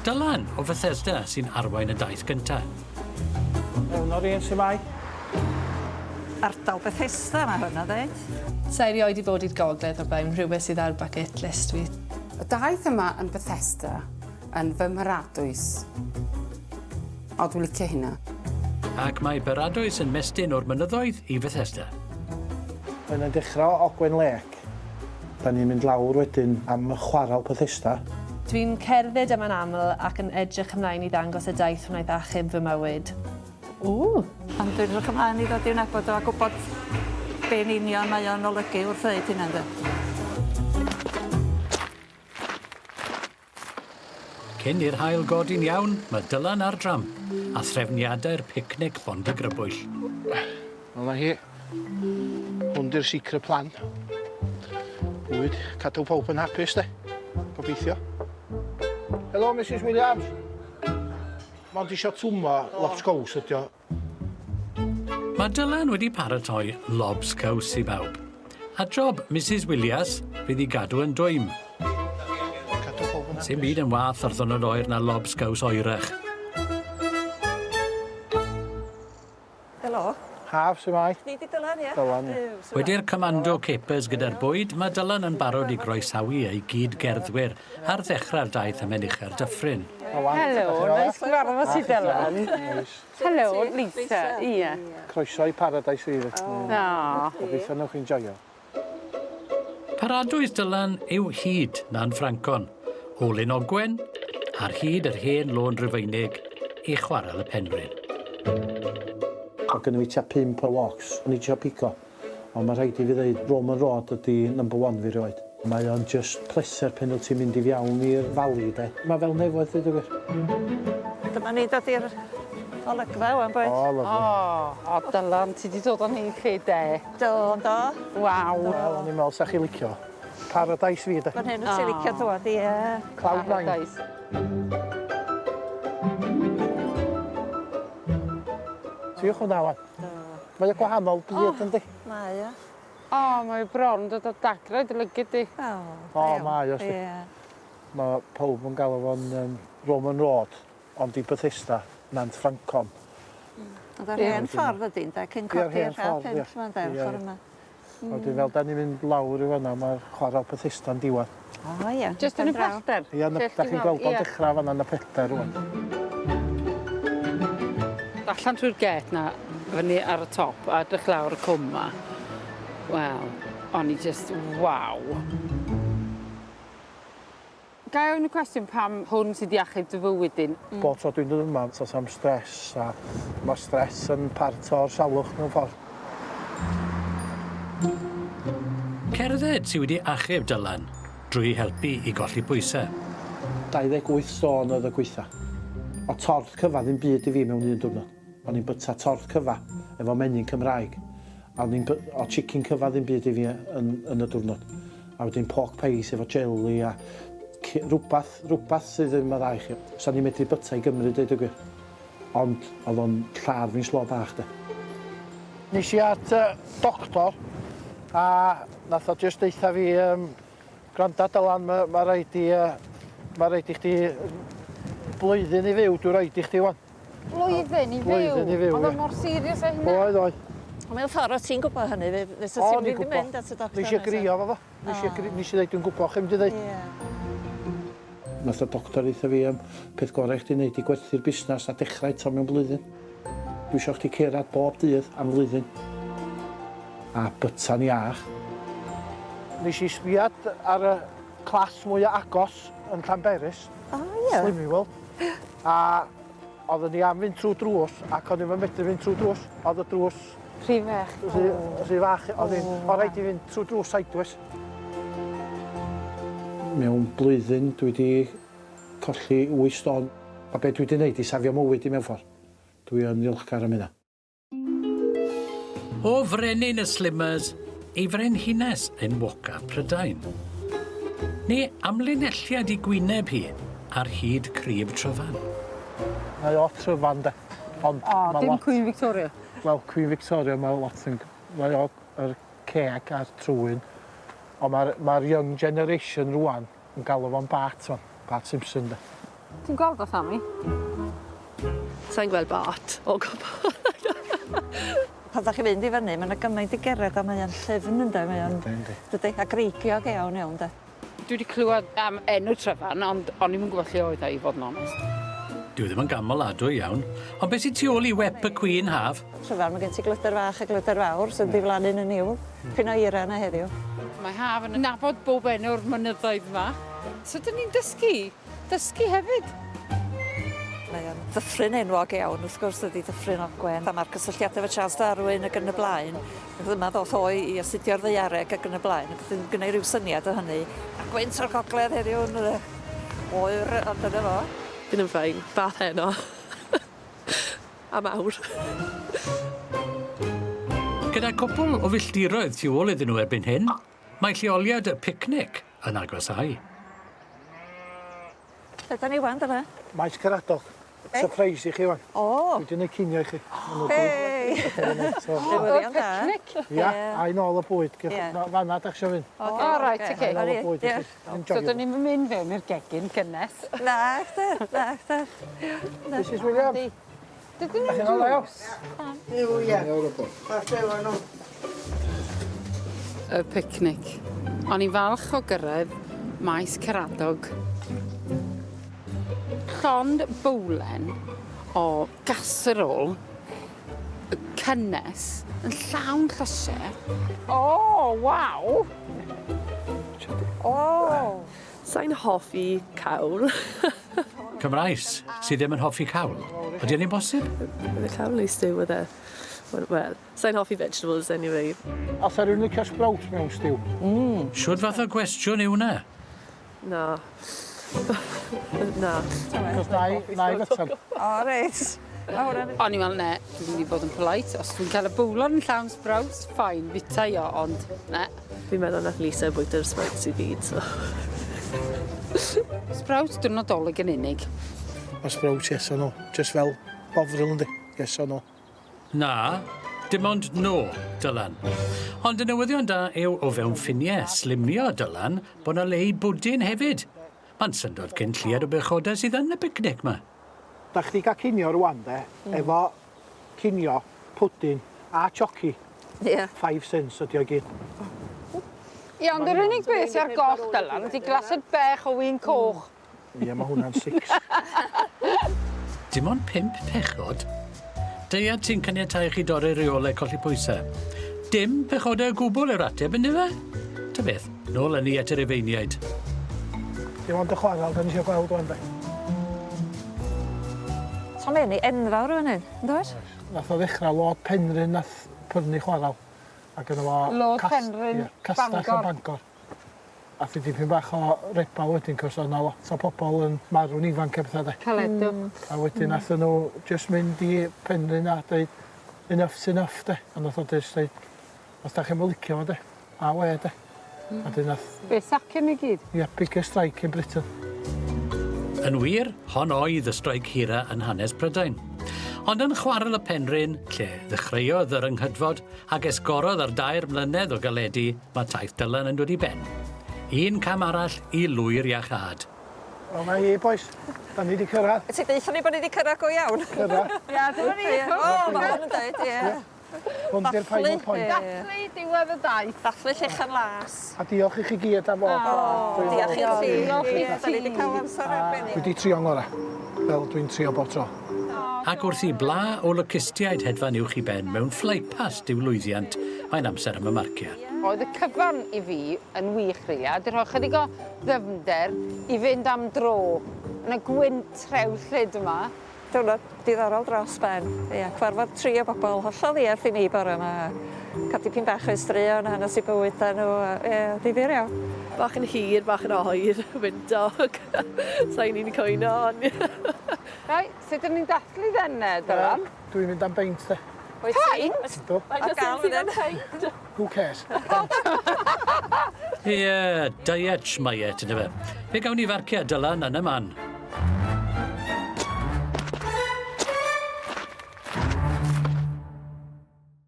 Dylan o Fethesda sy'n arwain y daith gynta. Mewn o'r un su' mae? Ardal Bethesda ma' hwnna ddeud. Sa i erioed 'di bod i'r gogledd o'r blaen, rhywbeth sydd ar bucket list fi. Y daith yma yn Bethesda yn fy mharadwys. O, dwi'n licio hynna. Ac mae Baradwys yn mestyn o'r mynyddoedd i Fethesda. Mae'n yn dechrau o Ogwen Lake. Da ni'n mynd lawr wedyn am chwarel Bethesda. Dwi'n cerdded yma'n aml ac yn edrych ymlaen i ddangos y daith wnaeth achub fy mywyd. Ww! Ond dwi'n edrych ymlaen i ddod i'w nabod o a gwybod be yn union mae o'n olygu wrth ddeud hynna ynde? Cyn i'r haul godi'n iawn, mae Dylan ar dramp a threfniadau'r picnic bondigrybwyll. Wel, 'na hi. Hwn 'di'r secret plan. Bwyd, cadw pawb yn hapus, de. Gobeithio. Helo, Misus Williams. Mond isio twmo lobsgows ydi o. Mae Dylan wedi paratoi lobscows i bawb. A job Misus Willias fydd i gadw yn dwym. Cadw pawb yn hapus. Sim byd yn wath ar ddwrnod oer na lobscows oerach. Helo. Haf, su mae? Ni 'di Dylan, ie? Dylan, ie. Wedi'r Commando Capers gyda'r bwyd, mae Dylan yn barod i groesawu ei gyd-gerddwyr ar ddechrau'r daith ym Mhenycha'r Dyffryn. Helo, neis cyfarfod ti Dylan. Helo, Lisa, ie. Croeso i Paradise i fi. O. Gobeithio newch chi'n joio. Paradwys Dylan yw hyd Nan Ffrancon, o Lyn Ogwen, ar hyd yr hen lôn Rufeinig i Chwarel y Penrhyn. Oedd gynno fi tua pump o walks, o'n i trio pigo, ond ma' rhaid i fi ddeud Roman Road ydi number one fi rioed. Mae o'n jyst pleser pen wt ti'n mynd i fewn i'r valley de. Mae fel nefoedd deud y gwir. Dyma ni dod i'r olygfa ŵan bois. O lyfli. O, o Dylan, ti 'di dod â ni i lle de. Do, do. Waw. Wel, o'n i'n meddwl 'sa chi licio. Paradise fi de. Fan hyn wyt ti'n licio dŵad, ie. Cloud nine. Paradise. Sbiwch hwnna ŵan. Mae o gwahanol byd yndi? Mae o. O, mae o bron dod â dagrau i dy lygid di. O, O, mae o 'sdi. Ie. Mae pawb yn galw fo'n um, Roman Road, ond i Bethesda, Nant Ffrancon. Ond yr hen ffordd ydi, ynde, cyn codi'r rhaff pump 'ma ynde, y ffordd yma. A wedyn fel 'dan ni'n mynd lawr i fan'na ma'r chwarel Bethesda'n diwadd. O ie. Jyst yn y pellter? Ia, 'na, 'dach chi'n gweld o'n dechra fan'na yn y pellter rŵan. Allan trwy'r gêt 'na, fyny ar y top a edrych lawr y cwm 'ma. Wel, o'n i jyst waw. Ga i ofyn y cwestiwn pam hwn sy 'di achub dy fywyd di? Bob tro dwi'n dod yma tos am stress a ma' stress yn part o'r salwch mewn ffordd. Cerdded sy wedi achub Dylan drwy helpu i golli pwysau. 28 stôn oedd y gwaetha. O torth cyfa ddim byd i fi mewn un diwrnod. O'n i'n byta torth cyfa efo menyn Cymraeg. A o'n i'n by- o chicken cyfa ddim byd i fi yn yn y diwrnod. A wedyn pork pies efo jelly a ci- rwbath, rwbath sydd ddim yn dda i chi. Sa'n i'n medru byta i Gymru deud y gwir. Ond oedd o'n lladd fi'n slo bach de. Nes i at uh, doctor a nath o jyst deutha fi um, gwranda Dylan ma' ma' raid i uh, ma' raid i chdi blwyddyn i fyw dwi roid i chdi wan. Blwyddyn i fyw? Blwyddyn i fyw, ie. Oedd o mor serious â hynna? Oedd, oedd. Ond mewn ffordd o't ti'n gwybod hynny, fe- fysa ti'n mynd i mynd at y doctor. Nes i agrio efo fo. Nes i agri- nes i ddeud dwi'n gwybod chi'n mynd i ddeud. Ie. Nath y doctor eitha fi am peth gorau i chdi wneud i gwerthu'r busnes a dechrau eto mewn blwyddyn. Dwi eisiau chdi cerdded bob dydd am flwyddyn. A byta'n iach. Nes i sbiad ar y class mwya agos yn Llanberis. O ie. Slimming World. A oeddwn i am fynd trwy drws ac o'n i'm yn medru fynd trwy drws. Oedd y drws... Rhy fach. Rhy, rhy fach. Oedd hi'n... O rhaid i fynd trwy drws sideways. Mewn blwyddyn dwi wedi colli 8 stôn. A be dwi wedi wneud i safio mywyd i mewn ffordd. Dwi yn ddiolchgar am hynna. O frenin y Slimmers i frenhines enwoca Prydain. Neu amlinelliad i gwyneb hi ar hyd crib Tryfan. Mae o Tryfan de. Ond O, ma' dim lot... Queen Victoria. Wel, Queen Victoria mae lot yn... Mae o yr ceg a'r trwyn. Ond mae'r ma young generation rwan yn galw fo'n Bart wan. Bart Simpson de. Ti'n gweld o, Sammy? Sai'n gweld Bart o gwbl. Pan 'dach chi'n fynd i fyny ma' 'na gymaint i gerdded a mae o'n llyfn ynde mae o'n... Yndi yndi. Dydi? A greigiog iawn iawn 'de? Dwi 'di clywed am enw Tryfan ond o'n i'm yn gwybod lle oedd e i fod yn onest. Dyw e ddim yn gamoladwy iawn, ond beth sy'n tu ôl i wep y Queen Haf? Tryfan, mae gen ti glyder fach a glyder fawr sy'n diflannu'n y niwl. Pyn o eira yna heddiw. Mae Haf yn nabod bob enw'r mynyddoedd 'ma. So 'dyn ni'n dysgu, dysgu hefyd. Mae o'n ddyffryn enwog iawn wrth gwrs dydi Dyffryn Ogwen a ma'r cysylltiade efo Charles Darwin ag yn y blaen. Ac yma ddoth o i astudio'r ddaeareg ac yn y blaen ac ddim gynna i ryw syniad o hynny. A gwynt o'r gogledd heddiw yn oer ond dyna fo. Bydd yn fine. Bath heno. A mawr. Gyda cwpl o filltiroedd tu ôl iddyn nhw erbyn hyn, mae lleoliad y picnic yn agosáu. Lle 'dan ni 'wan dyna? Maes Caradog. Surprise i chi 'wan. O! Dwi 'di neud cinio i chi. Hei! Newyddion da. Picnic. Ia, a i nôl y bwyd. Ie. Fanna 'dach chi isio fynd. O reit oce. A i nôl y bwyd i chi. So 'dyn ni'm yn mynd fewn i'r gegin gynnes. Nachdi, nachdi. Mrs Williams. Dydyn nhw'n drws. Y picnic. O'n i'n falch o gyrraedd Maes Caradog. Llond bowlen o gasserole cynnes yn llawn llysie. O, waw! O! Sai'n hoffi cawl. Cymraes sydd ddim yn hoffi cawl. Ydy hynny'n bosib? Ife cawl neu stew oedd e? Wel, sai'n hoffi vegetables anyway. Oes 'na rywun licio sprout mewn stew? Shwd fath o gwestiwn yw hwnna? Na. Na. Cos na i, na i fytan. O reit. Ma' hwnna'n... O'n i'n meddwl, ne, dwi'n mynd i fod yn polite. Os dwi'n cael y bowlen yn llawn sprouts, fine, fita i o, ond ne. Fi'n meddwl nath Lisa bwyta'r sprouts i gyd, so... Sprouts diwrnod Dolig yn unig. Ma' sprouts yes or no. Just fel bovril yndi? Yes or no. Na, dim ond no, Dylan. Ond y newyddion da yw o fewn ffiniau slimio Dylan bod 'na le i bwdin hefyd. Mae'n syndod cyn lleied o bechodau sydd yn y picnic 'ma. Da chdi gael cinio rwan de, efo cinio, pwdin a choci. Ie. 5 cents ydi o i gyd. Ie, ond yr unig beth sy ar goll Dylan ydi glased bech o win coch. Ie, mae hwnna'n six. Dim ond pump pechod? Deiad sy'n caniatáu i chi dorri reolau colli pwysau. Dim pechodau o gwbl yw'r ateb, yndyfe? Ta beth, nôl â ni at y Rufeiniaid. Dim ond y chwarel da ni eisiau gweld wan de. Tomenni enfawr yn fan hyn, yn does? Nath o ddechrau Lord Penrhyn nath prynu chwarel. A gynno fo... Lord Penrhyn, ie, castell Bangor. yn Bangor. Ath hi dipyn bach o rebal wedyn 'cos o'dd 'na lot o pobol yn marw'n ifanc a petha de. Caledwch. A wedyn nathon nhw jyst mynd i Penrhyn a deud enough's enough de. A nath o jyst deud os 'dach chi'm yn licio fo de, awe de. A 'dyn nath... Be, sacio nhw i gyd? Ia, biggest strike in Britain. Yn wir, hon oedd y streic hira yn hanes Prydain. Ond yn chwarel y Penrhyn, lle ddechreuodd yr anghydfod ac esgorodd ar dair mlynedd o galedu, mae taith Dylan yn dod i ben. Un cam arall i lwyr iachâd. Wel, 'na hi, bois. Da ni 'di cyrraedd. Ti deutha ni bod ni 'di cyrraedd go iawn? Cyrraedd. Ia, dyma ni. O, ma' hwn yn deud, ie. Hwn 'di'r final point. Dathlu diwedd y daith. Dathlu Llechen Las. A diolch i chi gyd am fod. O, diolch i ti. Diolch i Ie, Da ni 'di cael amser arbennig. Dwi 'di trio ngora, fel dwi'n trio bob tro. Ac wrth i bla o locustiaid hedfan uwch i ben mewn flypast i'w lwyddiant, mae'n amser am y marciau. Oedd y cyfan i fi yn wych rili, a 'di rhoi chydig o ddyfnder i fynd am dro yn y gwynt rhewllyd yma. Diwrnod diddorol dros ben. Ia, cyfarfod tri o bobl hollol ddiarth i mi bore yma. Cael dipyn bach o'u straeon a hanes eu bywydau nhw. a- Ie, difyr iawn. Bach yn hir, bach yn oer, wyntog. Sa i'n un i cwyno, ond... Reit, sut ydyn ni'n dathlu then, Dylan? Dwi'n mynd am beint de. Wyt ti? Peint? Ydw. Ar gael fan hyn. Who cares? Ie, diet schmaiet, yndyfe. Fe gawn ni farciau Dylan yn y man.